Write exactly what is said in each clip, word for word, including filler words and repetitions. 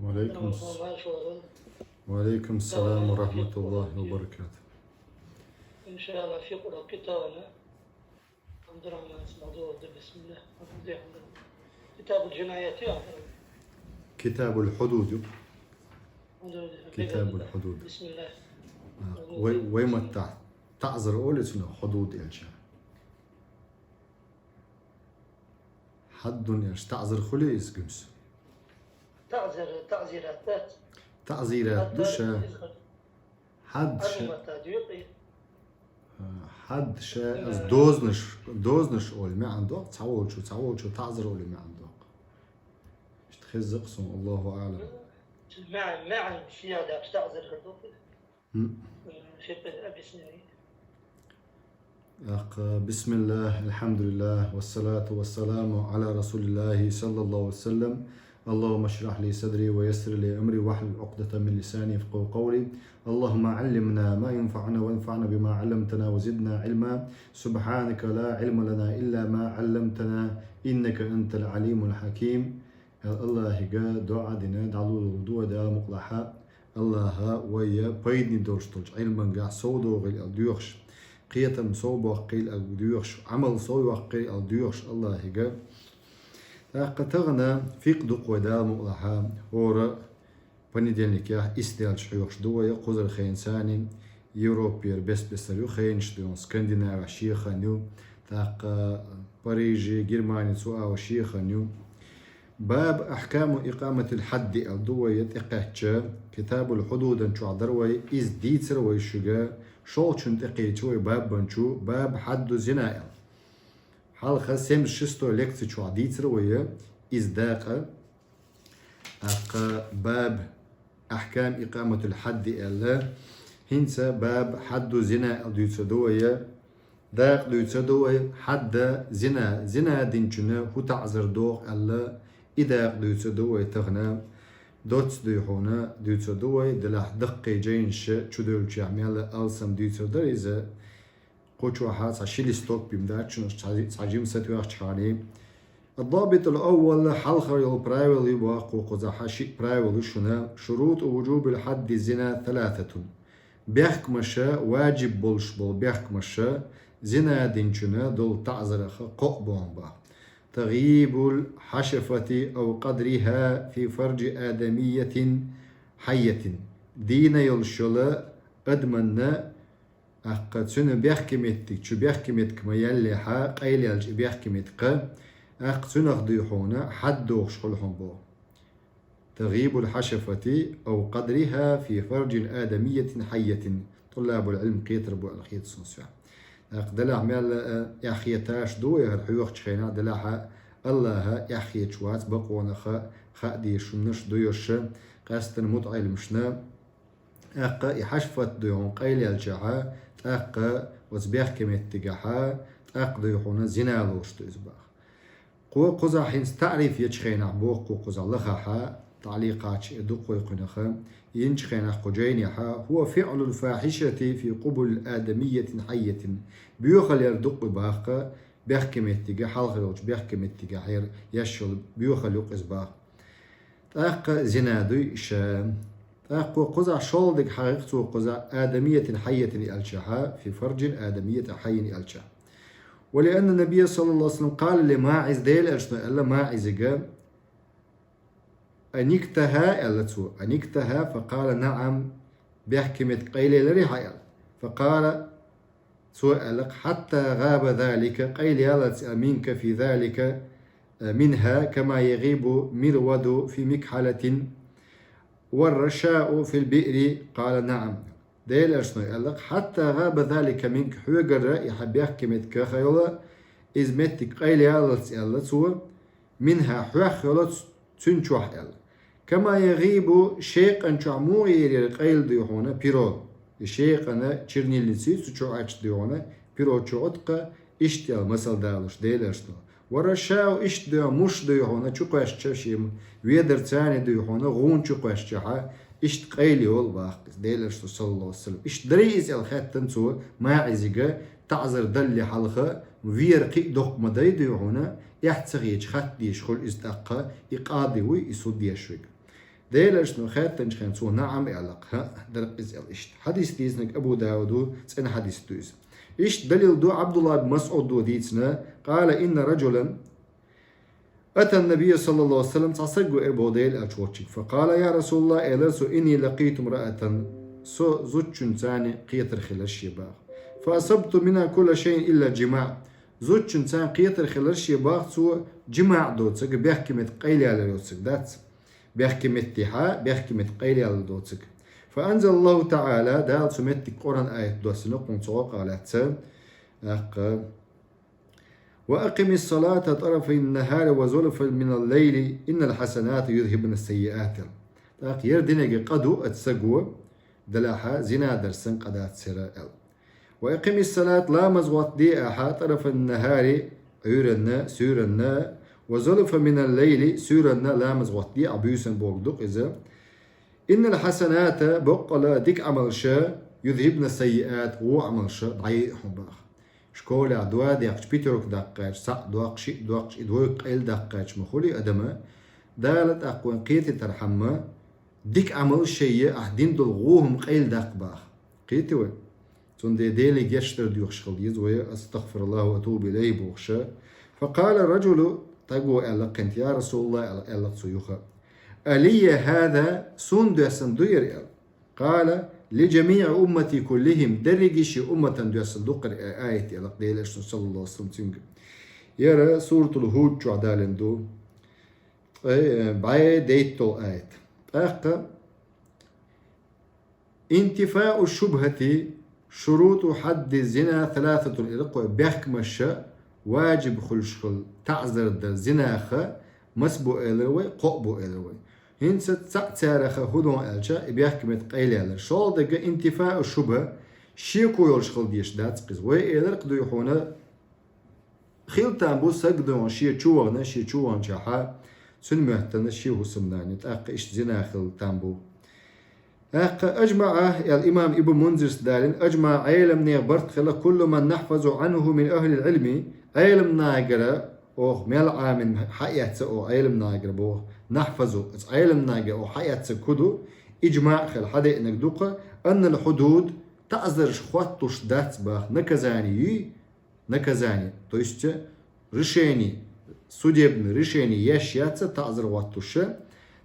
وعليكم الس-، وعليكم السلام ورحمة الله وبركاته. إن شاء الله في قرأ كتابنا. الحمد لله، اسمه دور، بسم الله. كتاب الجنايات يا أخي. كتاب الحدود. حدود. كتاب الحدود. بسم الله. آه، وي-، وي متع-، تعزر أولي سنة حدود إلشا. حد يلش تعزر خلي إسقمس. تعزر، تعزيرات. تعزيرات، تعزر دوشا. إسقمس. حد ش-، أنا ما تدويقي. آه، حد شا-، إز دوزنش، دوزنش أول ما عندك، تعول شو، تعول شو، تعزر أول ما عندك. إشتخزق صون، الله أعلم. مع، مع شيادة تعزر هدوك. مم. شيء أبي سنين. أق-، بسم الله، الحمد لله، والصلاة والسلام على رسول الله صلى الله عليه وسلم. اللهم اشرح لي صدري ويسر لي أمري واحلل عقدة من لساني يفقهوا قولي. اللهم علمنا ما ينفعنا وانفعنا بما علمتنا وزدنا علما. سبحانك لا علم لنا إلا ما علمتنا إنك أنت العليم الحكيم. Аллахьига дуӀа дина, дӀалулу дуа да мукълахьа. Аллахьа вайя пайдни долуш долчу Ӏилмангахь сов догӀийла аьлла доьхуш, кхетам сов боккхийла аьлла доьхуш, Ӏамал сов йоккхийла аьлла доьхуш Аллахьига. ТӀаккха тахана фикъ дукха вай Дала мукълахьа, хӀора понедельникехь исс даьлча хьоьхуш ду вай, кхузара хенаш санна, Европера бес-бесара ю хенаш ду, Скандинавехь шехан ю, тӀаккха Париже, Германи цу агӀо шехан ю. Баб ахькаму икъаматил хьадди аьлла ду вай тӀекхаьчча, Китабул хьудудан чохь дара вай, иза дийцира вай шуьга, шолгӀачунна тӀекхеча вай баббан чу, баб хьадду зина аьлла. Хьалха семьдесят шестой лекци чохь дийцира вай иза дакъа. ТӀаккха баб ахькам икъаматул хьадди аьлла. ХӀинца баб хьадду зина аьлла дуьйцур ду вай. Дакъа дуьйцур ду вай хьадда зина, зина динчунна хӀун таӀзар доху аьлла, и дакъа дуьйцур ду вай тахана. Доцца дуй хьуна дуьйцур ду вай, делахь даккхий жайнаш чудевллачехь мел алсам дуьйцур дара иза. Кху чохь цхьа ши листок бен дац шуна, цхьа, цхьа жима сатоьхчахьана. Ад-дабитул аввал, хьалхара йолу правила ю боху кхузахь, шиъ правила ю шуна. Шуруту вужубил хьадди зина саласатун. Бехкамаша, важиб болуш болу бехкамаша, зина динчунна долу таӀзарах кхоъ боху боху. Тагъибул хьашафати ав къадриха фи фарджи адамиятин хьайятин. Дийна йолуш йолу адаманна ТӀаккха цуьнан бехке меттиг, чу бехке меттиг ма яллехьа, къайлаьлча и бехке меттиг, тӀаккха цуьнах дуй хьуна хьад дохуш хуьлу хьуна боху. Тагъибул хьашафати ав къадриха фи фарджин адамиятин хьайятин. ТӀуллабул Ӏилм кхетар бу аьлла хета суна соьга. ТӀаккха делахь мел, э, эхь хеташ ду вай хӀара хьоьхучу хенахь, делахьа Аллаха эхь хеташ вац бакъонах хаа дезаш хӀуманаш дуьйш, къаьсттина мутаӀеламашна, тӀаккха и хьашфат дуй хьуна къайлаьлчахьа, тӀаккха оцу бехке меттигахьа, тӀаккха дуй хьуна зина лоруш ду иза боху. Кхо кхузахь хӀинца таӀриф ечу хенахь боху кхо кхузахь лахахьа, таӀликъача и дукха вай кхуьнах, йинчу хенахь кху жайнехьа, хӀуа фиълул фахьишати фи къубулил адамиятин хьайятин. Боьхал яр дукха бахка, бехке меттига, хьалхара йолчу бехке меттигахьера еш йолу боьхал юкъа иза боху. ТӀаккха зина дуй иша. ТӀаккха кхузахь шолгӀа дерг хьахийра цо кхузахь адамиятин хьайятин аьлчахьа, фи фарджин адамиятин хьайятин аьлча. Ва лианна набия саллаллаху алейхи ва саллям къала ли МаӀиз, Делан элчано аьлла МаӀизига, аниктаха аьлла цо, аниктаха, факъала наӀам, бехке меттиг къайлаеларий хьан аьлла. Факъала, цо аьлла, хьатта гӀаба залика, къайлаяллалц аьлла, минка фи залика, э, минха, кама ягӀибу мирваду фи микхьалатин, ва рашау фил биъри, къала наӀам. Делан элчано аьлла, хьатта гӀаба залика минка, хьоьгара и хьан бехке меттиг каха йолу, иза меттиг къайлаяллалц аьлла цо, минха, хьох йолу цуьнан чохь аьлла. Кама ягӀибу, шекъан чохь муха эр яра къайла дуй хьуна перо. И шекъана чернильници цу чу Ӏачу дуй хьуна перо чу Ӏуткъа, иштта аьлла масал далуш Делан элчано. Ва рашау, иштта дуй хьуна муш дуй хьуна чу кхоьссича шен ведарца дуй хьуна гӀуна чу кхоьссичахьа, иштта къайла йолу боху иза Делан элчано саллаллаху алейхи ва саллям. Иштта дарий иза аьлла хаьттина цо МаӀизига, таӀзар далале хьалха, вер кхин а доккха ма дай дуй хьуна, эхь ца хеташ хатта дезаш хуьлу иза тӀаккха, и къади вуй, и суд еш верг. Делан элчано хаьттача хана цо наӀам аьлла-кх, хӀаъ, дар-кх иза аьлла иштта. Хьадис дийцинарг Абу Дауд ду, цӀена хьадис ду иза. Иштта далил ду Ӏабдуллахь ибн МасӀуда дийцина, قال إن رجلا أتى النبي صلى الله عليه وسلم, цхьа саг веара боху Делан элча волчу. فقال: يا رسول الله, элира цо, إني لقيت امرأة, со зудчуьнца кхетар хилира шен боху. فأصبت منها كل شيء إلا الجماع. Зудчуьнца кхетар хилира шен боху цо, жимаӀ доцург, бехке меттиг къайлаяьлла йоцург дац. Бехке меттехь, бехке меттиг къайлаяьлла доцург. فأنزل الله تعالى, Дала цу меттиг Къуръан аят доссина, кхунна цу гӀуллакха лаьцна, тӀаккха: وأقم الصلاة طرفي النهار وزلفا من الليل إن الحسنات يذهبن السيئات. ТӀаккха хӀара динан къа ду оцу саго, делахь зина дар санна къа дац хӀара аьлла. وأقم الصلاة, ламаз гӀоттаде ахьа, طرفي النهار, Ӏуьйранна, суьйранна, وزلفا من الليل, суьйранна ламаз гӀоттаде ахьа, буьйсанна бохург ду-кх иза. إن الحسنات, боккъала дика Ӏамалш, يذهبن السيئات, вон Ӏамалш дӀайой хьуна боху. Школехь доьзал декъча пятёрка даккхийча, цхьаъ доккху, шиъ доккху, и двойка къайладаккхийча ма хуьлий адам, Дала тӀаккха вайна кхетийтархьама, дика Ӏамал шайна ахь дина долу вон хӀума къайладаккха боху. Кхетий вай? Цундела Деле гечдар доьхуш хила деза вай, أستغفر الله وأتوب إليه бохуш. فقال الرجل, стага аьлла-кх хӀинца, يا رسول الله, аьлла, аьлла-кх цо юха: ألي هذا, суна доьссина дуй хӀара аьлла. قال: لجميع أمتي كلهم, дерриге а шен умматана доьссина ду-кх хӀара аят аьлла-кх Делан элчано, صلى الله عليه وسلم, цуьнга. ХӀара Суратул Худ чохь далийна ду. Ткъе, бӀе дейтталгӀа аят. ТӀаккха: انتفاء الشبهة شروط حد الزنا ثلاثة, элира-кх вай, бехкамаш важиб хуьлуш хилла таӀзар дар зинах маса бу элира вай, кхоъ бу элира вай. ХӀинца цхьаъ царах хӀун ду аьлча, и бехке меттиг къайлаяьллар. ШолгӀа дерг انتفاء الشبهة, шеко йолуш хила дезаш дац-кх иза. Вай элира-кх дуй хьуна, хила там бу саг дуй хьуна шен чу вахана, шен чу ваханчохь цуьнан моьттана шен хӀусамнана, тӀаккха иштта зина хила там бу. ТӀаккха أجمع, аьлла имам Ибн Мунзира далийна, أجمع, Ӏеламнехан барт хилла, كل من نحفظ عنه من أهل العلم, Ӏеламнахагара оха мел Ӏамийна хьаэцна оха Ӏеламнахагара боху, نحفظ, оцу Ӏеламнахагара оха хьаэцнарг хӀун ду, إجماع хилла хьадеънарг ду-кх, أن الحدود, таӀзарш хӀоттуш дац боху, наказание юй, наказание, то есть решение, судебное решение еш яц таӀзар хӀоттуш,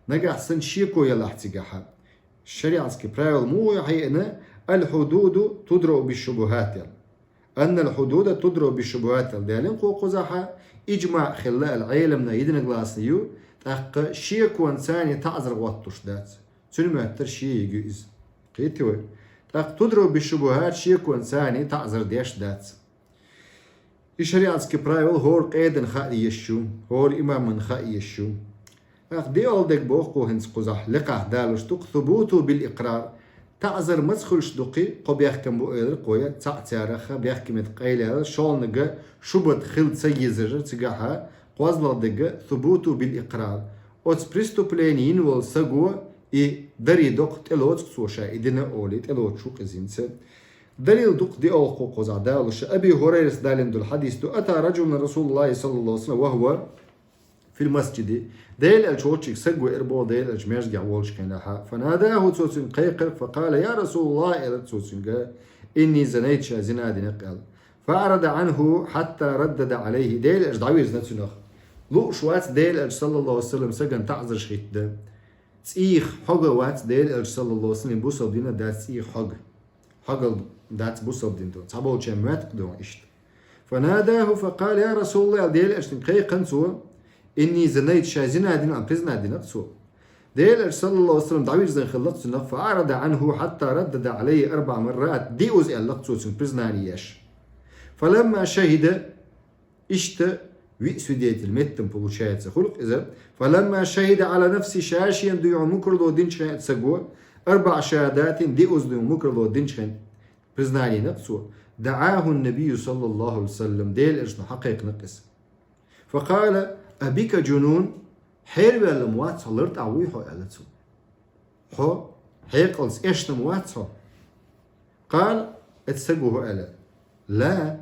нагахь санна шеко ялахь цигахь. ШариӀатский правила муха ю хьаэцна: الحدود تدرأ بالشبهات, аьлла. أن الحدود تدرأ بالشبهات, аьлла. Далийна кху кхузахь, إجماع хилла аьлла, Ӏеламнаха единогласно ю, тӀаккха шеконца таӀзар хӀоттуш дац. Цуьнан моьттара шен йига ю иза. Кхетий вай? ТӀаккха تدرأ بالشبهات, шеконца таӀзар деш дац. И шариӀатский правила хӀора къедина хаа езаш ю, хӀора имамна хаа езаш ю. ТӀаккха диъалгӀа дерг боху кху хӀинца кхузахь лекхахь далош ду-кх: الثبوت بالإقرار. ТаӀзар маца хуьлуш ду-кх, кхо бехкам бу элира-кх вай, цхьаъ царах бехке меттиг къайлаяьлла, шолгӀаниг шубат хила ца езара цигахь, кхозлагӀа дерг الثبوت بالإقرار. Оцу преступление йина волу саго и дарий доккху тӀелоцу-кх цо ша и дина олий, тӀелоцуш ву-кх иза хӀинца. Далил ду-кх диъалгӀа кху кхузахь далош, Аби ХӀурайрас далийна долу хьадис ду: أتى رجل رسول الله صلى الله عليه وسلم وهو في المسجد. Делан элча волчуьнга саг веара боху Делан элча маьждигехь волчу хенахь. فناداه, цо цуьнга кхайкхира, فقال: يا رسول الله, элира цо цуьнга, إني زنيت, ша зина дина-кх, аьлла. فأعرض عنه حتى ردد عليه. Делан элча дӀавирзина цунах. Лууш вац Делан элча, саллаллаху алейхи ва саллям, сагана таӀзарш хӀитта дан. ЦӀийх хьогалла вац Делан элча, саллаллаху алейхи ва саллям, бусалба дина дац цӀийх хьогалла. Хьогалла дац бусалба дина дан. Цхьаболчеран моьтту дан иштта. فناداه فقال: يا رسول الله, Делан элчанга кхайкхина цо, إني زنيت, ша зина дина, признать дина-кх цо. Делан элча, саллаллаху алейхи ва саллям, дӀавирзина хилла-кх цунах, فأعرض عنه حتى ردد عليه أربع مرات, диъазза аьлла-кх цо цуьнга признание еш. فلما شهد, иштта виъ свидетель меттана получается хуьлу-кх иза. فلما شهد على نفسه, ша шена дуй хьуна мукарло динчу хенахь саго, أربع شهادات, диъазза дуй хьуна мукарло динчу хенахь, признание йина-кх цо. دعاه النبي صلى الله عليه وسلم, Делан элчано хьакхайкхина-кх иза. فقال: أبك جنون, хьерваьлла-м вац хьо, лартӀехь вуй хьо, аьлла цо. Хьо хьекъалца эшна-м вац хьо. قال, оцу саго хӀун аьлла? لا.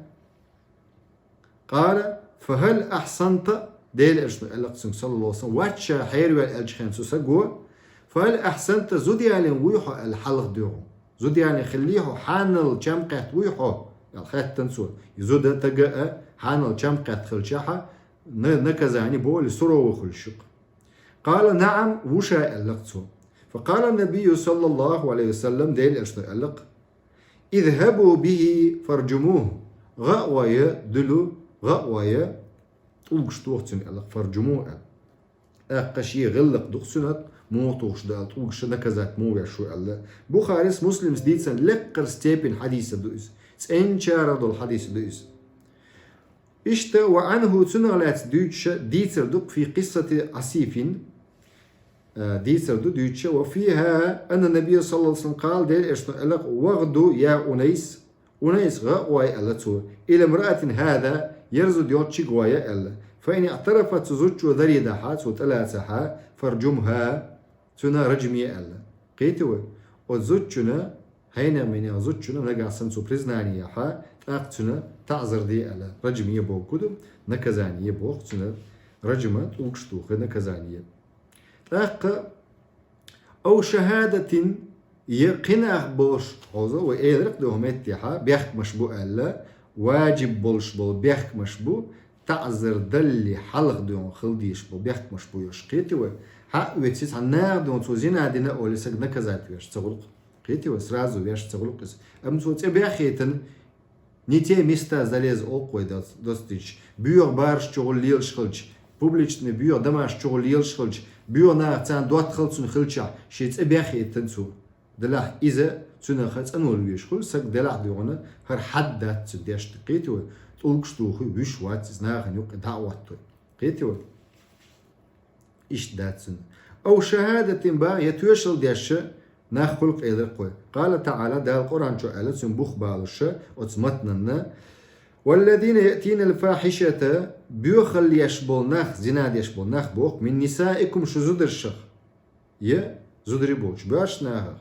قال: فهل أحصنت, Делан элчано аьлла-кх цуьнга, саллаллаху алейхи ва саллям, вац ша хьерваьлла аьллачу хенахь цу саго, فهل أحسنت, зуда ялийна вуй хьо аьлла хьалха доьгӀу. Зуда ялийна хилли хьо, хьанал чам кхетта вуй хьо, аьлла хаьттан цо. И зуда тага а хьанал чам кхетта хилчахьа, на-, наказание бу или сурово хуьлуш ю-кх. قال نعم, ву ша, аьлла-кх цо. فقال النبي صلى الله عليه وسلم, Делан Элчано аьлла-кх: اذهبوا به فارجموه, гӀа а вай, дуьлу, гӀа а вай, тӀулгаш тоха цунна, аьлла-кх, فارجموه аьлла. ТӀаккха шен гӀиллакх ду-кх цуьнан, муха тухуш ду аьлла, тӀулгаш наказать муха веш ву аьлла. Бухарис, Муслимс дийцина лекхара степень хьадис а ду иза. ЦӀеначарах долу хьадис а ду иза. Иштта, وعنه, цунах лаьцна дуьйцуш дийцар ду-кх, في قصة عسيف, а, дийцар ду дуьйцуш, وفيها أن النبي صلى الله عليه وسلم قال, Делан Элчано аьлла-кх: واغد يا أنيس, Унайс, гӀа а вай, аьлла цо, إلى امرأة هذا, ер зуда йолчу чу гӀой, аьлла. فإن اعترفت, цу зудчо даре дахь, цо тӀелацахь, فارجمها, цунна ражме, аьлла. Кхетий вай? Оцу зудчунна, хьенех-минех зудчунна нагахь санна цо признание яхь, тӀаккха цунна таӀзар де, аьлла. Ражме бохург ду, наказание боху цунна, ражма, тӀулгаш тухар наказание. ТӀаккха أو شهادة, я кхин нах болуш, хьовза, вай элира-кх дуьхьа меттехь, бехкамаш бу аьлла, важиб болуш болу бехкамаш бу, таӀзар далале хьалха дуьхьа хила дезаш болу бехкамаш бу уьш, кхетий вай. Хьа а оьций, цхьа наха дуьхьа цо зина дина олий, саг наказать веш ца хуьлу-кх, кхетий вай, сразу веш ца хуьлу-кх иза. Амма цо цӀе баьххийтина, не те места залез олу-кх вай дос-, достуьйтуш. Боьха бараш чухула лелаш хилча, публичный боьха дамаш чухула лелаш хилча, боьха наха царна доттагӀал цунна хилчахь, шен цӀе баьххийтина цо. Делахь иза цуьнан ха цӀанвала везаш хуьлу, саг делахь дуьхьа хӀара хьад дац цуьнан дешна, кхетий вай, тӀулгаш тухий, вуьш вац иза, нахана юккъе дӀа а хӀоттий, кхетий вай. Иштта дац цуьнан. أو شهادة ба, я тоьшалла деш нах хуьлу-кх, элира-кх вай. قال تعالى, Дала Къуръан чохь аьлла, цуьнан бух балош оцу матнанна: والذين يأتون الفاحشة, боьхалла еш болу нах, зина деш болу нах боху, من نسائكم, шун зударшах, я зударий боцуш боьрша нахах.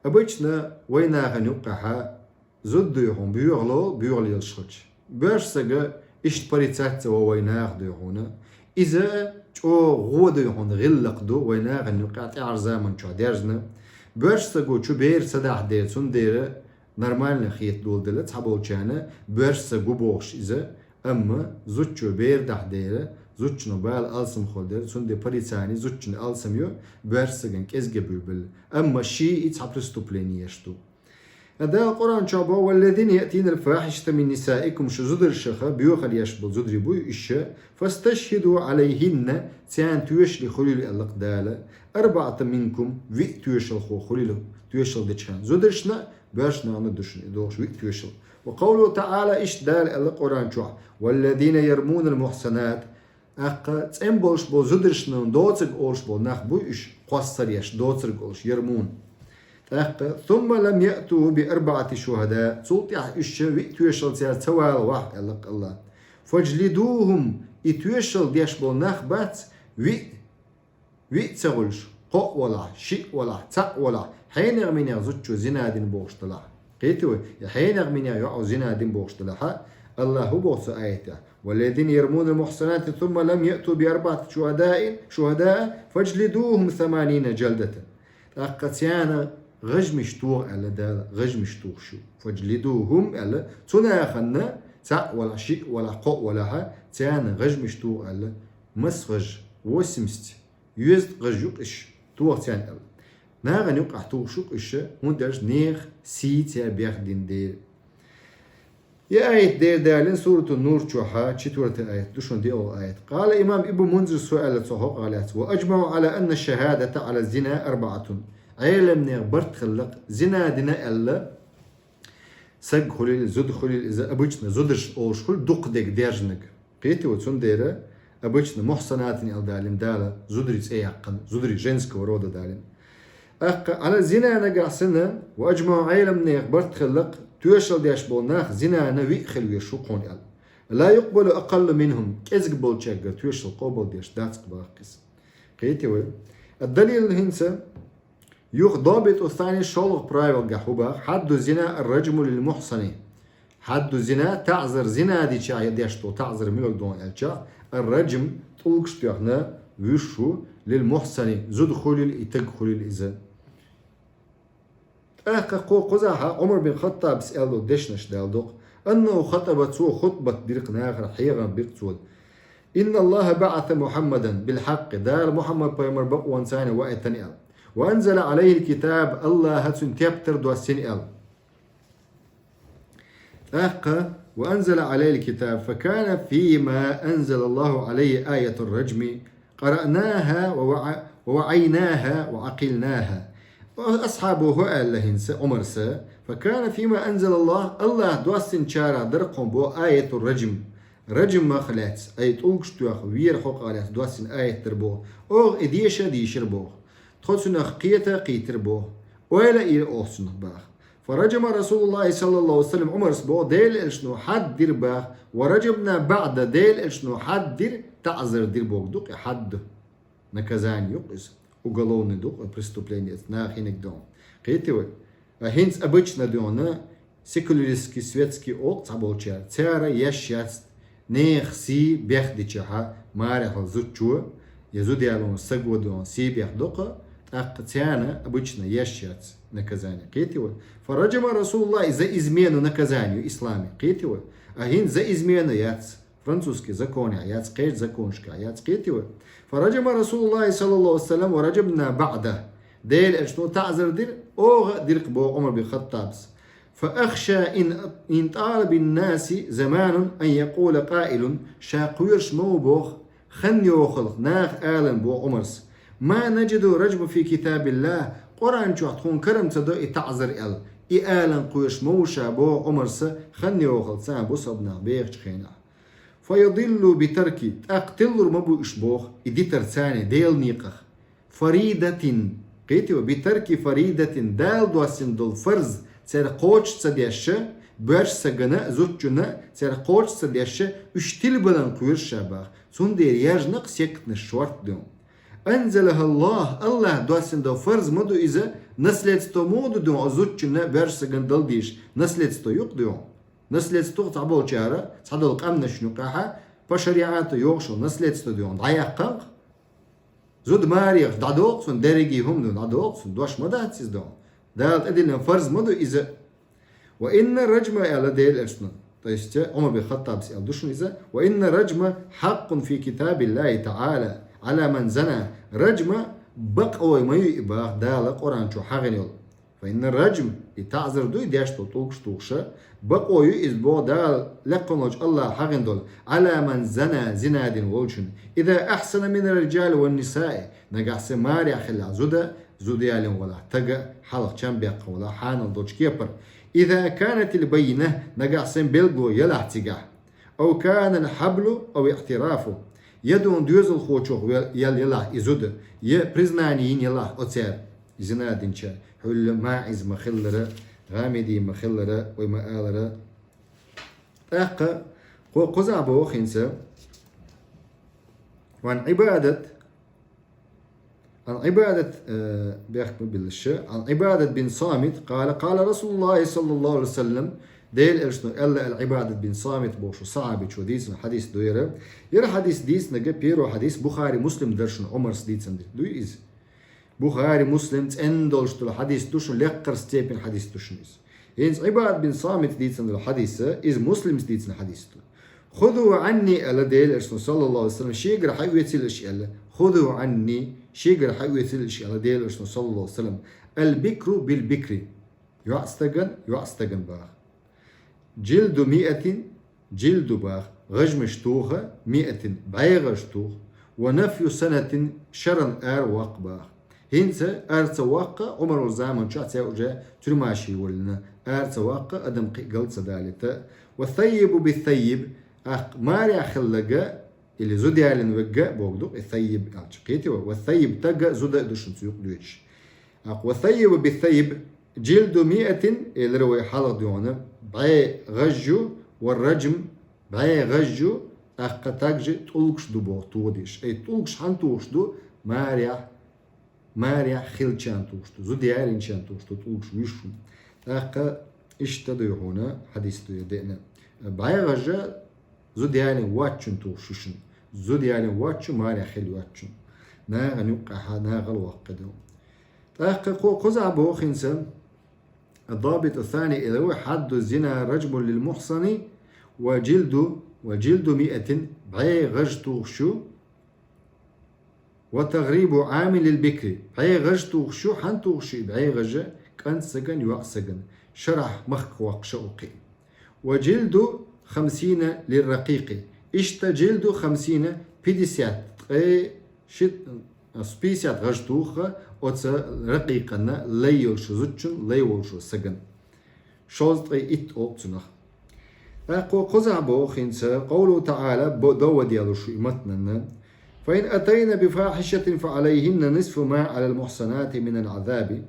Обычно вай нахана юккъехь зуда дуй хьуна боьхало, боьхалла лелаш хилча. Боьрша сага иштта порицать ца во вай наха дуй хьуна. Иза чӀогӀа гӀо дуй хьуна, гӀиллакх ду вай нахана юккъехь тӀаьхьара заман чохь даьржина. Боьрша саго чу бер ца дахь дера, цундела нормально хета доладелла цхьаболчарна, боьрша саг ву бохуш иза, амма зудчо бер дахь дера, зудчуьнан бала алсамхула дера, цундела порицание зудчун алсам ю, боьрша сагана кӀезиг буьйлабелла. Амма ший и цхьа преступление еш ду. Дала Къуръан чохь боху: والذين يأتون الفاحشة من نسائكم, шун зударшаха боьхалла еш болу зударий буй уьш, فاستشهدوا عليهن, царна тоьшалла хуьлийла, аьлла-кх Дала, أربعة منكم, виъ тоьшалхо хуьлийла, тоьшалла дечу хенахь. Зударшна а, боьршна а ду шуна и дохуш виъ тоьшалла. وقوله تعالى, иштта Дала аьлла Къуръан чохь: والذين يرمون المحصنات, тӀаккха цӀена болуш болу зударшна доцург олуш болу нах буй уьш, кхоссар еш, доцург олуш, يرمون. ТӀаккха: ثم لم يأتوا بأربعة شهداء, цул тӀаьхьа уьш виъ тоьшаллаца ца валавахь, аьлла-кх Аллах, فاجلدوهم, и тоьшалла деш болу нах бац, виъ, виъ ца хуьлуш, кхоъ валахь, шиъ валахь, цхьаъ валахь, хьенех-минех зудчо зина дина бохуш далахь. Кхетий вай, я хьенех-минех йоӀо зина дина бохуш далахь, Аллах хӀун боху цу аятехь: والذين يرمون المحصنات ثم لم يأتوا بأربعة شهداء, شهداء فاجلدوهم ثمانين جلدة. ТӀаккха царна гӀажмаш тоха, аьлла Дала, гӀажмаш тухуш ю. فاجلدوهم аьлла, цу нахана, цхьаъ валахь, шиъ валахь, кхоъ валахь, царна гӀажмаш тоха аьлла, маса гӀаж, восемьдесят, йоьзткъа гӀаж ю-кх уьш, тоха царна аьлла. Нахана юккъехь тухуш ю-кх уьш, хӀунда аьлча нехан сий цара бехдина дела. И аят дера далийна Суратун-Нур чохь, четвёртый аят ду шуна, диъолгӀа аят. قال الإمام ابن المنذر, цо аьлла цу хӀокъах лаьцна: وأجمعوا على أن الشهادة على الزنا أربعة. Ӏеламнехан барт хилла-кх, зина дина аьлла, саг хуьлийла, зуда хуьлийла, иза обычно зударш олуш хуьлу дукхадерг даьржинарг. Кхетий вай, цундела обычно мухсанатин аьлла далийна Дала, зударий цӀе яьккхина, зударий женского рода далийна. ТӀаккха على الزنا нагахь санна, وأجمعوا, Ӏеламнехан барт хилла-кх, тоьшалла деш болу нах зинана виъ хила везаш ву кхунна аьлла. لا يقبل أقل منهم, кӀезиг болчаьргара тоьшалла къобалдеш дац-кх боху иза. Кхетий вай? الدليل, хӀинца юха ضابط الثاني, шолгӀа правилгахь хӀун боху: حد الزنا الرجم للمحصن. حد الزنا, таӀзар, зина дичахь я деш долу таӀзар муьлха ду аьлча, الرجم, тӀулгаш тоьхна вуьш ву, للمحصن, зуда хулийла и таг хулийла иза. ТӀаккха кхо кхузахьа Ӏумар бин Хаттабас аьлла дешнаш далдокъ. أنه خطب, цо хутбат диркъ нахара, хьехам биркъ цо. إن الله بعث محمدا بالحق, Дала Мухьаммад пайхамар бакъонца ваийтина аьлла. وأنزل عليه الكتاب, Аллахьа цунна тептар доссина аьлла. ТӀаккха, وأنزل عليه الكتاب، فكان فيما أنزل الله عليه آية الرجم، قرأناها ووع-، ووعيناها وعقلناها. Асхьабо хӀу аьлла хӀинца, Ӏумарса, فكان فيما أنزل الله, Аллахьа доссинчарах дар кхуьн бо аяту раджм. Раджмах лаьцна, ай тӀулгаш тоьхна, вера хьокъах лаьцна доссина аят дар бо. Оха и деша а дийшар бо. Тхо цунах кхета а кхийтар бо. Ойла а йир оха цунах баха. فرجم رسول الله صلى الله عليه وسلم, Ӏумарс бо, Дела элчано хьад дир баха, ورجمنا بعده, Дела элчано хьад дир, таӀзар дир бо дукъ, хьад, наказание юкъ иза, уголовный дукъ, преступление, наха хиниг дон. Кхетий вай? А хӀинца обычно дона, секуляристский, светский оха цхьаболчар, цара еш яц, нехан сий бехдичахьа, марехал зудчо, я зуда ялон саго дон, сий бехдокъа, тӀаккха царна обычно еш яц наказание. Кхетий вай? فرجم رسول الله за измену наказание исламе. Кхетий вай? А хӀинца за измену яц. Французский законехь яц, кхечу законашкахь яц, кхетий вай? فرجم رسول الله صلى الله عليه وسلم ورجمنا بعده. Дела элчано таӀзар дира, оха а диркх бо Ӏумар бин Хаттабас. فأخشى إن، إن طال بالناس زمان أن يقول قائل, ша кхоьруш ма ву боху, хан йохалх наха алан бо Ӏумарс. ما نجد الرجم في كتاب الله, Къуръан чохь тхуна карам ца до и таӀзар аьлла. И алан кхоьруш ма ву ша боху Ӏумарса, хан йохалх царна бусалба нах бехачу хенахь. فيضلوا بترك, тӀаккха тиллур ма бу уьш боху, и дитар царна Делан некъах. فريضة, кхетий вай, بترك فريضة, Дала доссина долу фарз цара кхочуш ца дешша, боьрша сагана, зудчунна цара кхочуш ца дешша, уьш тилбалан кхоьруш ша баха. Цундела яжнакъ сектанаш шорта дуьн. أنزلها الله, Аллахьа доссина долу фарз ма ду иза, наследство ма ду дуьн, зудчунна, боьрша сагана дала дийш, наследство юкъ дуьн. Наследство цхьаболчара, цхьадолу къаьмнашна юкъахьа, по шариату йогӀуш наследство дуьйна дӀаяьккханкъ. Зуда марехаш дӀадоккху цунна, дерриге хӀума ду дӀадоккху цунна, дош ма дац иза дуьйна. Дала тӀедиллина фарз ма ду иза. وإن الرجم аьлла Дела элчано, то есть Ӏумар бин Хаттабас аьлла ду шуна иза. وإن الرجم حق في كتاب الله تعالى على من زنى. Раджма бакъой ма ю и баха Дала Къуръан чу хьахийна йолу. فإن الرجم, и таӀзар ду и деш долу тӀулгаш тухуша, бакъо ю иза боху Дала лекха волчу Аллахьа хьахийна долу, على من زنى, зина дина волчун, إذا أحصن من الرجال والنساء, нагахь санна марехь хиллехь зуда, зуда ялин валахь тага, хьалха чам беккха валахь хьанал долчу кепара, إذا كانت البينة, нагахь санна билгало ялахь цигахь. أو كان الحبل أو اعتراف. Я дуьйна доьзалхочух вел-, ял ялахь и зуда, я признание йина ялахь оцара, зина динчара, хьуьлла маӀиз ма-хиллара, гӀамиди ма-хиллара, вай ма-алара. ТӀаккха кхо кхузахь боху хӀинца, وعن عبادة عن عبادة, э, бехк ма биллаша, عن عبادة بن صامت قال: قال رسول الله صلى الله عليه وسلم, Дела элчано аьлла аьлла, Ӏибадат бин Самит бохуш сахьабичо дийцина хьадис ду яра. Яра хьадис дийцинарг, первый хьадис, Бухари, Муслим дара шуна, Ӏумарс дийцина ду иза. Бухари, Муслим цӀена долуш долу хьадис ду шуна, лекхара степень хьадис ду шуна иза. ХӀинца Ӏибадат бин Самит дийцина долу хьадис, иза Муслимс дийцина хьадис ду. خذوا عني аьлла Дела элчано, саллаллаху алейхи ва саллям, шегара хьаоьцийла аша аьлла. خذوا عني, шегара хьаоьцийла аша аьлла Дела элчано, саллаллаху алейхи ва саллям. البكر بالبكر. ЙоӀстаган, йоӀстаган баха. جلد مائة, жилду баха, гӀажмаш тоха, مائة, бӀе гӀаж тоха. ونفي سنة, шаран ара ваккха баха. ХӀинца ара ца ваккха, Ӏумаран заман чохь цара уже тюрьмашка йоллина, ара ца ваккха, адам кхин гал ца далийта. والثيب بالثيب, тӀаккха марехь хилларг или зуда ялийна верг бохург ду и ثيب аьлча. Кхетий вай? والثيب, стаг а, зуда а ду шуна цу юкъа доьдуш. ТӀаккха والثيب بالثيب, جلد مائة, элира вай хьалха дуьйна, бӀе гӀаж ю, والرجم, бӀе гӀаж ю, тӀаккха также тӀулгаш ду боху тоха дезаш. Ай, тӀулгаш хьанна тухуш ду? Марехь, марехь хиллачарна тухуш ду, зуда ялийначарна тухуш ду тӀулгаш, вуьш хӀума. ТӀаккха иштта дуй хьуна, хьадис дуй деана. БӀе гӀаж зуда ялийна воцчунна тухуш ю шуна. Зуда ялийна воцчу, марехь хилла йоцчу. нагӀан юккъехьа нагӀал ваккха ду. ТӀаккха кхо-, кхузахь боху хӀинца, الضابط الثاني إلى هو حد الزنا رجم للمحصن وجلد، وجلد مائة, бӀе гӀаж тухуш ю, وتغريب عام للبكر, бӀе гӀаж тухуш ю, хьан тухуш ю и бӀе гӀаж, кӀант саган, йоӀ саган, шарахь махка ваккха ша укхи. وجلد خمسين للرقيق. Иштта جلد خمسين, пятьдесят, ткъе ши-, пятьдесят гӀаж туху оцу ракъикъанна, лай йолчу зудчун, лай волчу саган. Шовзткъе итт олу цунах. ТӀаккха кхузахь боху хӀинца, قوله تعالى, бо-, доваделла шу и матнанна: فإن أتين بفاحشة فعليهن نصف ما على المحصنات من العذاب.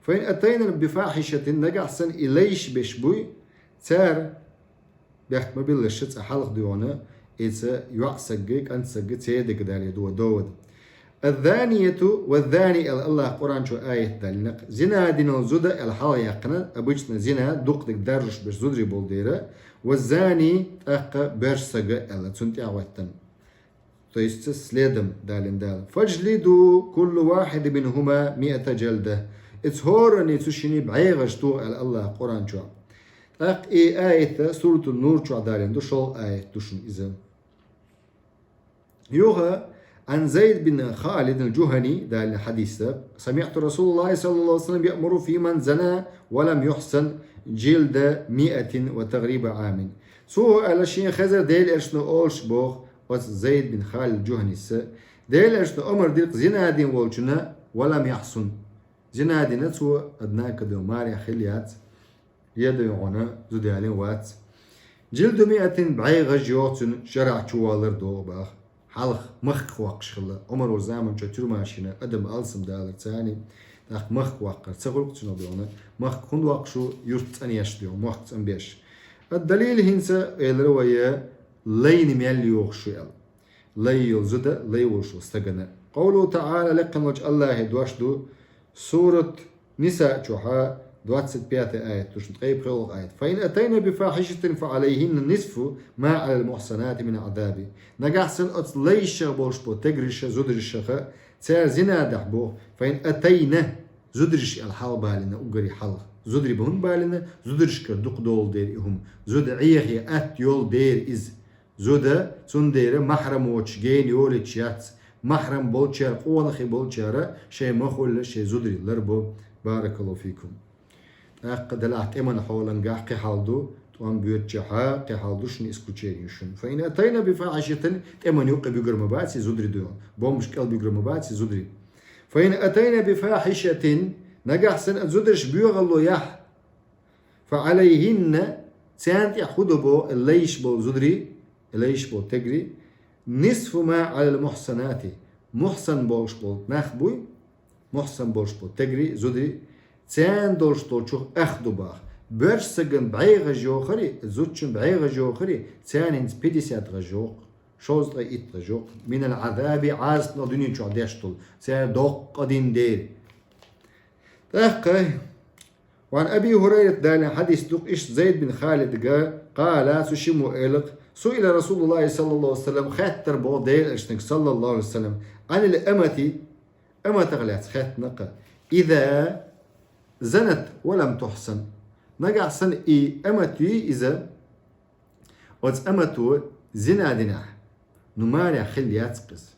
فإن أتين بفاحشة, нагахь санна и лайш беш буй, цара бехк ма биллалаш цкъа хьалха дуьйхьана, иза йоӀ саггий, кӀант саггий церан дагадале ду довада. الزانية والزاني аьлла, АллахӀа Къуръан чу аят даллинарг, зина динал зуда аьлла хьалха яьккхина, обычно зина дукха дерг даржош берш зударий болу дера, والزاني тӀаккха боьрша сага аьлла, цунна тӀаьхьахӀоьттина. То есть следом далийна Дала: فاجلدوا كل واحد منهما مائة جلدة. Иза хӀоранна цу шинна бӀе гӀаж тоха аьлла АллахӀа Къуръан чохь. ТӀаккха и аят Суратун-Нур чохь далийна ду, шолгӀа аят ду шуна иза. Юха, عن زيد بن خالد الجهني далийна хьадис: سمعت رسول الله صلى الله عليه وسلم يأمر في من زنى ولم يحصن جلد مائة وتغريب عام. Цо аьлла, шена хезара Делан Элчано олуш боху оцу Зайд бин Халид Джуханис: Делан Элчано омра дира зина дина волчунна, ولم يحصن. Зина дина цо, однако, ду, марехь хилла яц, ледо йогӀуна зуда ялийна вац. جلد مائة, бӀе гӀаж йоху цуьнан, шарахь чувалар догӀу баха. Хьалха махках воккхуш хилла. Омар волчу заманчохь тюрьма шина, адам алсам далар царний, тӀаккха махка ваккхар ца хуьлу цуьнан дуьхьал. Махка хӀунда воккхуш ву, юрт цӀанъеш дуьхьал, мохк цӀанбеш. Ад-далил хӀинца элира вай, лайна мел йохуш ю аьлла. Лай йолу зуда, лай волуш волу стагана. Къовлу таӀала, лекхана волчу АллахӀе дош ду, сурат Ниса чохьа, двадцать пятый аят, тушна ткъе пхоьалгӀа аят. فإن أتين بفاحشة فعليهن نصف ما على المحصنات من العذاب. Нагахь санна оцу лайшах болуш бо тегриша, зударшаха, цара зина дахь боху. فإن أتين, зударш аьлла хьалха балийна, уггаре хьалха. Зударий бахӀунна балийна, зударшкара дукха долу дера и хӀума. Зуда Ӏехе атта йолу дера иза. Зуда, цундела махьрам воцуш гена йолуьйтуш яц. Махьрам болчара, къонахий болчара шайн махуьлла шайн зударий ларбо. Баракаллаху фикум. ТӀаккха делахь тӀеман хьолангахь кхин хьал ду, тӀом боьдучехьа кхин хьал ду шуна, исключение шуна. فإن أتين بفاحشة, тӀеман юккъе буьгур ма бац и зударий дуьхьал, бомбаш кӀел буьгур ма бац и зударий. فإن أتين بفاحشة, нагахь санна зударш боьхалло яхь, فعليهن, царна тӀехь хӀун ду боху, лайш болу зударий, лайш болу тегри, نصف ما على المحصنات, мухьсан болуш болу нах буй, мухьсан болуш болу тегри, зударий, царна долуш долчух ах ду баха. Боьрша сагана бӀе гӀаж йохари, зудчун бӀе гӀаж йохари, царнинца пятьдесят гӀаж йоху, шовзткъе итт гӀаж йоху. من العذاب, Ӏазапна дуьнен чохь деш долу, цара доккха дина дера. ТӀаккха, وعن أبي هريرة, далийна хьадис ду-кх иштта Зайд бин Халидга, къала, цу шиммо элира-кх: سئل رسول الله صلى الله عليه وسلم, хаьттира боху Делан Элчанга, صلى الله عليه وسلم, عن الأمة, аматах лаьцна хаьттина-кх, إذا زنت ولم تحصن. Нагахь санна и амат юй иза, оцу амато зина динехь, ну, марехь хилла яц-кх иза.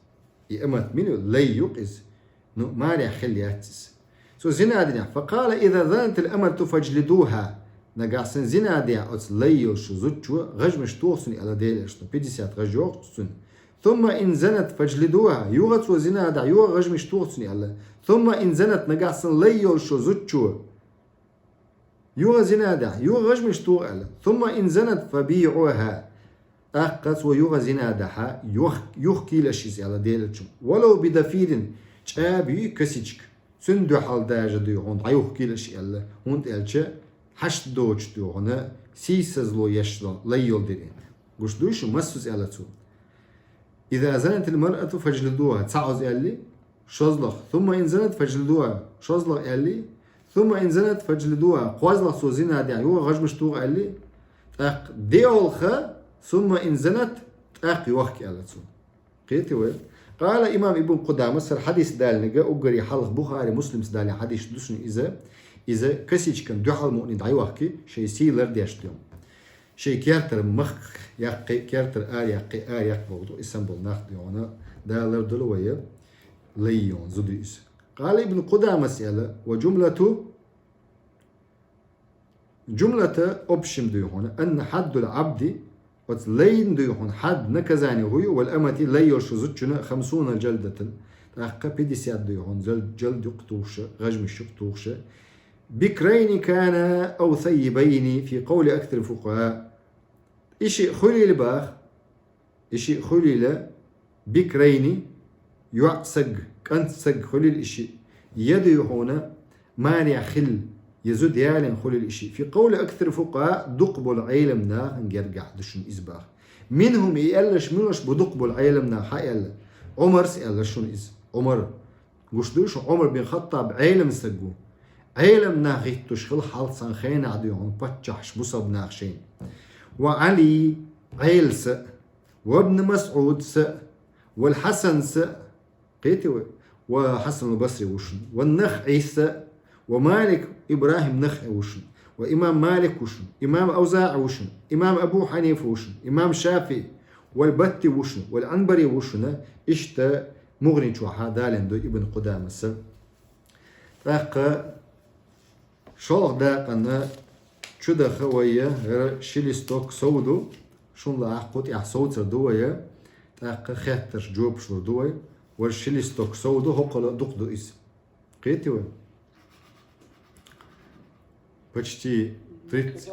И амат мила ю, лай ю-кх иза. Ну, марехь хилла яц иза. Цо зина динехь, فقال: إذا زنت الأمة فاجلدوها. Нагахь санна зина дехь оцу лай йолчу зудчо, гӀажмаш тоха цунна, аьлла Делан Элчано, пятьдесят гӀаж йоху цунна. ثم إن زنت فاجلدوها. Юха цо зина дахь, юха гӀажмаш тоха цунна, аьлла. ثم إن زنت, нагахь санна лай йолчу зудчо юха зина дахь, юха гӀажмаш тоха, аьлла. ثم إن زنت فبيعوها. ТӀаккха цо юха зина дахь, юх-, юхкийла аш иза, аьлла Делан Элчано. ولو بضفير, чӀаба юй, косичка, цуьнан дуьхьал даже дуй хьуна, дӀаюхкийла аш, аьлла. ХӀунда аьлча хьашт доцуш дуй хьуна, сийсазло еш лай йолу дерриг. Гуш дуй шу, массаза аьлла цо. إذا زنت المرأة فاجلدوها, цхьаъ оза аьлли, шозлагӀа. ثم إن زنت فاجلدوها, шозлагӀа аьлли. ثم إن زنت فاجلدوها, кхозлагӀа цо зина дехь, юха гӀажмаш тоха аьлли. ТӀаккха деолха, ثم إن زنت, тӀаккха йохка аьлла цо. Кхетий вай? Къала имам Ибн Къудамас, хӀара хьадис далинарг, уггаре хьалха Бухари, Муслима далийна хьадис да шун иза, иза косичкан дуьхьал муъни дӀайохкий, шоай сий лардеш ду. Шоай кертара мах яккхий, кертара ара яккхий, ара яккха болу, и санна болу нах ду хьуна, Дала лардойла вай, лай йолу зуда ю иза. Къала Ибн Къудамас аьлла, ва жумлату, жумлата общем дуй хьуна, анна хьаддул Ӏабди, оцу лайна дуй хьуна хьад, наказание хӀу ю, вал амати, лай йолуш зудчунна хамсуна жалдатан, тӀаккха пятьдесят дуй хьуна жал-, жалд юкъа тухуша, гӀажмаш юкъа тухуша, бикрайни кана ау саййибайни фи къавли аксари фукъахӀа. И шиъ хуьлийла баха, и шиъ хуьлийла, бикрайни, йоӀ саг, кӀант саг хуьлийла и шиъ, я дуй хьуна, маре хилла, я зуда ялийна хуьлийла и шиъ. Фи къавли аксари фукъахӀа, дукха болу Ӏелам нахана гергахь ду шуна иза баха. Минхум, и аьлларш муьлш бу дукха болу Ӏелам наха, хьан аьлла? Ӏумарс аьлла шуна иза. Ӏумар. Гуш дуй шуна, Ӏумар бин Хаттаб Ӏелам саг ву. Ӏелам нах хӀиттош хилла хьалха цхьана хенахь дуй хьуна паччахьаш, бусалба нах шайна. Ва Ӏали, Ӏела са, ва Ибн МасӀуд са, вал Хьасан са, кхетий вай, ва Хьасанул Басри ву шуна, ва НахӀи са, ва Малик, ИбрахӀим НахӀи ву шуна, ва имам Малик ву шуна, имам АвзаӀи ву шуна, имам Абу Хьанифа ву шуна, имам ШафиӀи, вал Батти ву шуна, вал Ӏанбари ву шуна, иштта МугӀни чохь далийна ду Ибн Къудамаса. ТӀаккха шолгӀа дакъана чу даха вай, хӀара ши листок сов ду, шун лаахь кху тӀехь совцар ду вай, тӀаккха хеттарш, жопаш лур ду вай, вай ши листок сов ду, хӀокхула дукха ду иза. Кхетий вай? Почти тридцать,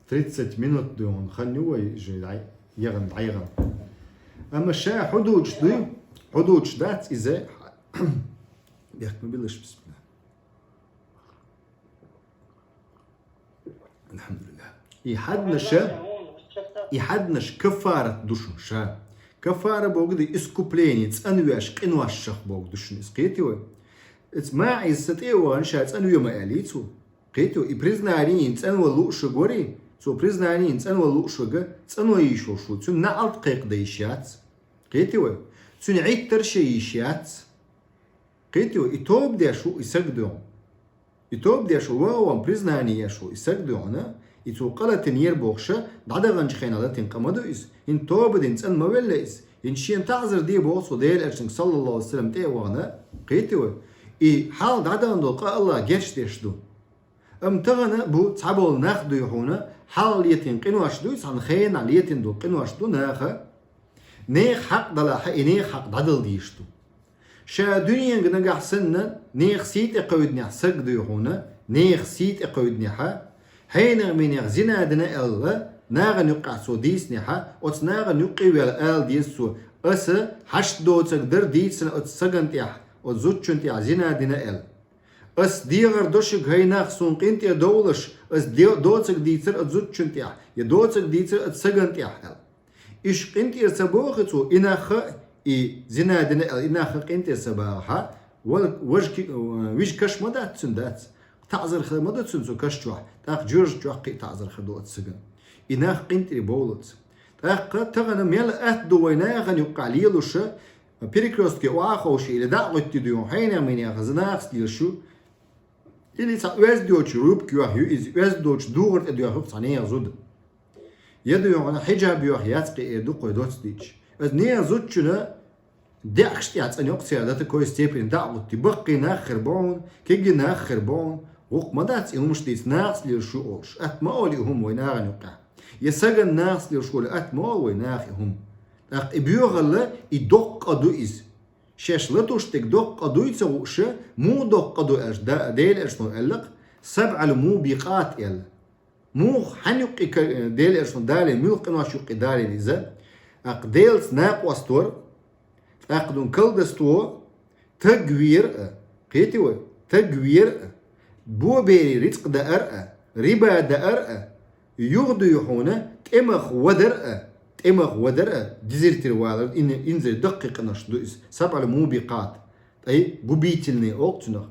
тридцать минут дуй хьуна хан ю вай, жи дӀай-, ягӀан, дӀайгӀан. Амма ша хьудучу дуй, хьудучу дац иза, бехк ма биллаш, бисмилла. Алхьамдулиллах. И хьаднаш, и хьаднаш каффарат ду шун ша. Каффара богу ди искупление, цӀанвеш, къиношшах богу ду шун, иза кхетий вай? Эц МаӀиз са тӀе а вахана, ша цӀанве ма аьллий цо. Кхетий вай? И признание йина цӀанвала лууш верг варий, цо признание йина цӀанвала лууш верг, цӀанве йиш йолуш ву, цуьнан наӀалт кхайкхадан йиш яц. Кхетий вай? Цуьнан Ӏиттарш ян йиш яц. Кхетий вай? И тоба деш ву и саг дуй хьуна. И тоба деш ву, ваха ван признание еш ву и саг дуй хьуна, и цо къа латийнера бохуш, дӀадаханчу хенахь латийна къа ма ду иза, хӀинца тоба дина цӀан ма велла иза, хӀинца шена таӀзар де боху цо Делан Элчанга, саллаллаху Ӏалайхи ва саллам, тӀе а вахана, кхетий вай? И хьалха дӀадахана долу къа Аллах гечдеш ду. Амма тахана бу цхьаболу нах дуй хьуна, хьалха летийна къинош ду, цхьана хенахь летийна долу къинош ду наха, нехан хьакъ далахь, и нехан хьакъ дӀадала дезаш ду. Ша дуьненга нагахь санна, нехан сий тӀе кхевдинехь саг дуй хьуна, нехан сий тӀе кхевдинехь, хьенех-минех зина дина аьлла, нахана юккъехь цо дийцинехь, оцу нахана юккъе а ваьлла ала деза цо, аса хьашт доцург дара дийцина оцу сагана тӀехь, оцу зудчунна тӀехь зина дина аьлла. Ас дегӀар до шуьга, хӀай нах, суна къинтӀера довлалаш, ас де-, доцург дийцира оцу зудчунна тӀехь, я доцург дийцира оцу сагана тӀехь аьлла. Уьш къинтӀера ца боху цо, и нах а, и зина дина аьлла, и нах а къинтӀера ца бахахь, вала, важа ки-, вижа каш ма дац цуьнан, дац. ТаӀзар хир ма ду цуьнан цу каш чохь, тӀаккха жоьжахати чохь кхин а таӀзар хир ду оцу сагана. И нах къинтӀера бовлалц. ТӀаккха тахана мел атта ду вай нахана юккъехь лелаш, перекрёстке охьа а ховший или дӀа а гӀуьттий дуй хьуна, хьенех-минех нахаца лелаш ю, или цхьа оьзда йоцчу юбка йохь ю иза, оьзда доцчу дугӀар тӀе доьхна ю цхьа нехан зуда. Я дуй хьуна хьиджаб йохь яц кхин, эр ду кхо доцу дийцча. Иза нехан зудчунна даьӀахкаш тӀехь цӀанйоккху церан до такой степени дӀа а гӀуьттий, баккхий нах хир бу хьуна, кегий нах хир бу хьуна, гӀуллакх ма дац и хӀумаш дийца, нахаца лелаш ю олуш. Атта ма олу и хӀума вай нахана юккъехь. Я сагана нахаца лелаш волу атта ма олу вай наха и хӀума. ТӀаккха и боьхалла, и доккха къа ду иза. Шаьш латуш дерг доккха къа дуй ца хууш, муха доккха къа ду аьлча, да-, Делан Элчано аьлла-кх, сабӀал мубикъат аьлла. Муха, хьан юккъе ка-, Делан Элчано далийна, муьлха къинош юккъе далийна иза? ТӀаккха Делаца накъост вар, тӀаккха дуьнен колдовство, таг вер а, кхетий вай, таг вер а, боберийн рицкъ даар а, риба даар а, юха дуй хьуна тӀемах вадар а, тӀемах вадар а, дезертир валар, ин-, инзаре даккхий къинош ду иза, сабӀал мубикъат, ай, губительный олу цунах.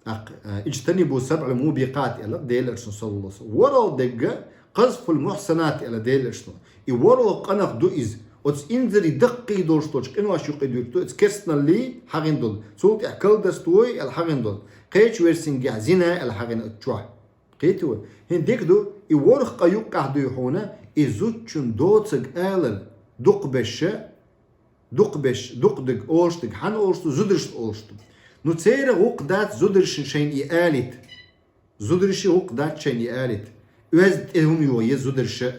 ТӀаккха, а, иджтанибу сабӀал мубикъат аьлла Делан Элчано, саллаллаху Ӏалайхи ва саллам. ВорхӀалгӀа дерг къазфул мухьсанат аьлла Делан Элчано. И ворхӀалгӀа къинах ду иза. Оцу инзаре даккхий долуш долчу къинош юкъа дуьрту, оцу керстаналлий хьагӀина долу, цул тӀаьхьа колдовствой аьлла хьагӀина долу, кхечу версингехь зина аьлла хьагӀина оцу чохь. Кхетий вай? ХӀинца дика ду, и ворхӀ къа юккъехь дуй хьуна, и зудчун доцург алар, дукхахберш, дукхахберш, дукхахдерг олуш дерг, хьан олуш ду, зударшна олуш ду. Ну, церан гӀуллакх дац зударшна шайна и алийта. Зударшна гӀуллакх дац шайна и алийта. Оьзда тӀе хӀума йогӀу еза зударша.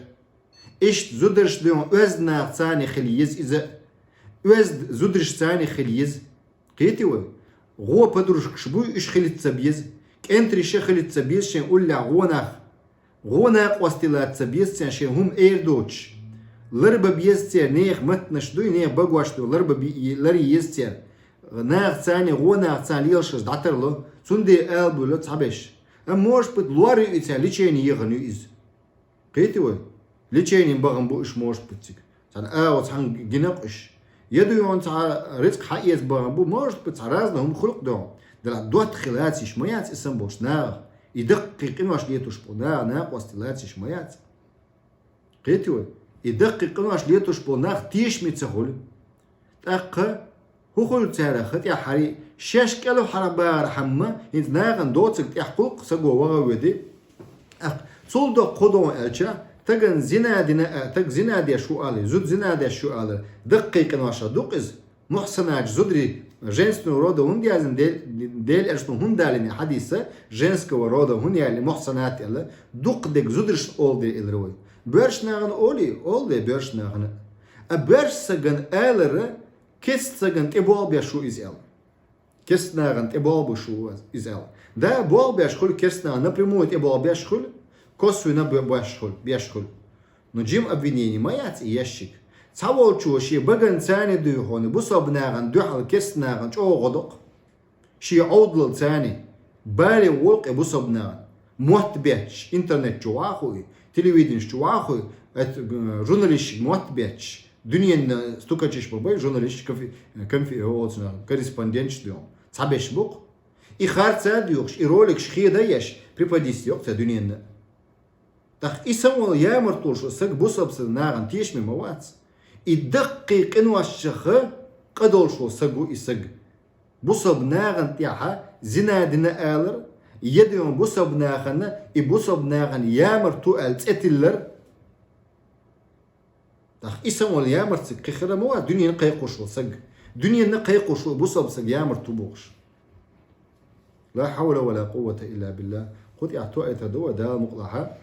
Иштта зударш дуй хьуна оьзда нахаца хила еза иза. Оьзда зударшца хила еза. Кхетий вай? ГӀо подружкаш буй, уьш хилица ца беза. КӀентарша хилица ца беза шайн уллехь гӀо нах. ГӀо накъостий лаца ца беза церан шайн хӀума эр доцуш. Ларба беза церан, нехан маттанаш дуй, нехан багош дуй, ларба би-, лар еза церан. Нахаца, гӀо нахаца лелаш дӀатарло, цундела ала буьйло цхьаберш. Амма, может быть, лор ю и церан, лечение яхана ю иза. Кхетий вай? Лечение бахана бу уьш, может быть, цига. Цхьана агӀо цхьаьна гина-кх уьш. Я дуй хьуна цхьа рицкъ хьаэца бахана бу, может быть, цхьа разный хӀума хуьлу-кх дуй хьуна. Делахь доттагӀий лаца йиш ма яц и санна болчу наха. И даккхий къинош летош болу наха накъостий лаца йиш ма яц. Кхетий вай? И даккхий къинош летош болу нах тешаме ца хуьлу. ТӀаккха хӀун хуьлу царах, хӀа тӀаьххьара, шаьш кӀелхьарбахархьама, хӀинца нахана доцург тӀехь кхуллу-кх, саго ваха а воьду. ТӀаккха цул доккха хӀун ду аьлча, стагана зина дина а, стаг зина деш ву алий, зуда зина деш ву алий, даккхий къиношах ду-кх иза. Мухьсанаташ зударий, женственного рода хӀунда яздина, Дел-, Делан Элчано хӀунда алийна хьадиса, женского рода хӀунда яздина мухьсанат аьлла, дукхахдерг зударшна олу дела элира вай. Боьрша нахана олий, олу дела боьрша нахана. А боьрша стагана алара, керста стагана тӀе болх беш ву иза аьлла. Керста нахана тӀе болх беш ву иза аьлла. Да, болх беш хуьлу керста нахана, напрямую тӀе болх беш хуьлу, косвенно бе-, беш хуьлу, беш хуьлу. Но жима обвинение ма яц и ешшиг. Цхьаволчо шен баганца дуй хьуна бусалба нахана дуьхьал керста нахана чӀогӀа гӀо до-кх. Шен Ӏовдалалца бале волу-кх и бусалба нахана. Мотт бетташ, интернет чу вахуй, телевиденеш чу вахуй, это, м, журналистшка мотт бетташ, дуьненна стукачаш ма бай, журналистш, конфи-, конфи-, оцу нах-, корреспондентш дуй хьуна. Цхьаберш бу-кх. И харца а доьхуш, и роликаш хеда а еш, преподнести йо-кх цу дуьненна. ТӀаккха и самавала ямарта волуш волу саг бусалба нахана тешаме ма вац. И даккхий къиношчаха къа долуш волу саг ву и саг. Бусалба нахана тӀехьа зина дина алар, я дуй хьуна бусалба нахана, и бусалба нахана ямарта ву аьлла цӀе тиллар. ТӀаккха и самавала ямарта цига кхин хир ма вац, дуьненна кхайкхош волу саг. Дуьненна кхайкхош волу бусалба саг ямарта ву бохуш. لا حول ولا قوة إلا بالله. Кху тӀехь тоьар ду вай Дала мукъалахь.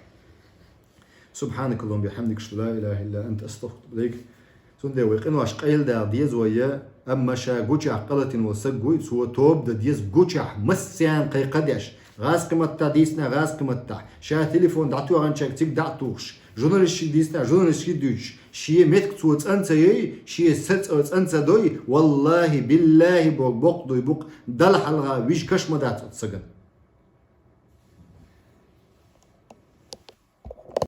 سبحانك اللهم وبحمدك، أشهد أن لا إله إلا أنت، أستغفرك وأتوب إليك. Цундела вай къинош къайладала деза вай, амма ша гучахь къа латийна волу саг вуй, цо тоба дан деза гучахь массарна кхайкхадеш. ГӀазкхи маттахь дийцина, гӀазкхи маттахь. Ша телефон дӀатоьхначаьрга цига дӀа а тухуш. Журналистшка дийцина, журналистшка дуьйцуш. Шен меттиг цо цӀан ца йой, шен са цӀа-, цӀан ца дой, валлахӀи, биллахӀи, боху, боккха дуй бу-кх, Далла хьалха вижа каш ма дац оцу сагана.